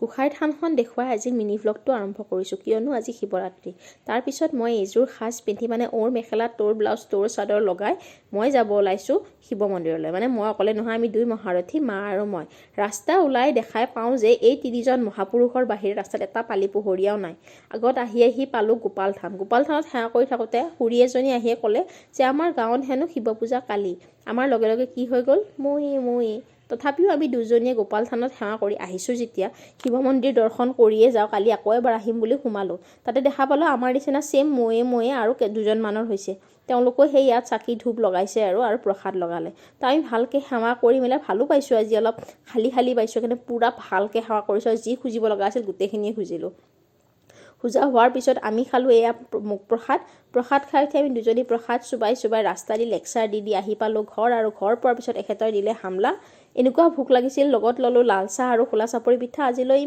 গোঁসাই থানখন দেখুৱাই আজি মিনি ভ্লগটো আৰম্ভ কৰিছোঁ, কিয়নো আজি শিৱৰাত্ৰি। তাৰপিছত মই এইযোৰ সাজ পিন্ধি, মানে অ'ৰ মেখেলা, তোৰ ব্লাউজ, তোৰ চাদৰ লগাই মই যাব ওলাইছোঁ শিৱ মন্দিৰলৈ। মানে মই অকলে নহয়, আমি দুই মহাৰথী, মা আৰু মই। ৰাস্তা ওলাই দেখাই পাওঁ যে এই তিনিজন মহাপুৰুষৰ বাহিৰে ৰাস্তাত এটা পালি পোহৰীয়াও নাই। আগত আহি আহি পালোঁ গোপাল থান। গোপাল থানত সেৱা কৰি থাকোঁতে খুৰী এজনী আহিয়ে ক'লে যে আমাৰ গাঁৱত হেনো শিৱ পূজা কালি। আমাৰ লগে লগে কি হৈ গ'ল, ময়ে ময়ে। তথাপিও আমি দুজনীয়ে গোপাল থানত সেৱা কৰি আহিছোঁ যেতিয়া শিৱ মন্দিৰ দৰ্শন কৰিয়ে যাওঁ, কালি আকৌ এবাৰ আহিম বুলি সোমালোঁ। তাতে দেখা পালোঁ আমাৰ নিচিনা ছেইম ময়ে ময়ে আৰু দুজনমানৰ হৈছে। তেওঁলোকো সেই ইয়াত চাকি ধূপ লগাইছে আৰু আৰু প্ৰসাদ লগালে। তো আমি ভালকৈ সেৱা কৰি মেলি ভালো পাইছোঁ। আজি অলপ খালী খালী পাইছোঁ, সেইকাৰণে পূৰা ভালকৈ সেৱা কৰিছোঁ আৰু যি খুজিব লগা আছিল গোটেইখিনিয়ে খুজিলোঁ। পূজা হোৱাৰ পিছত আমি খালোঁ এয়া মুগ প্ৰসাদ। প্ৰসাদ খাই উঠি আমি দুজনী প্ৰসাদ চোবাই চোবাই ৰাস্তা দি লেকচাৰ দি দি আহি পালোঁ ঘৰ। আৰু ঘৰ পোৱাৰ পিছত এখেতৰ দিলে হামলা। এনেকুৱা ভোক লাগিছিল, লগত ল'লোঁ লাল চাহ আৰু খোলা চাপৰি পিঠা। আজিলৈ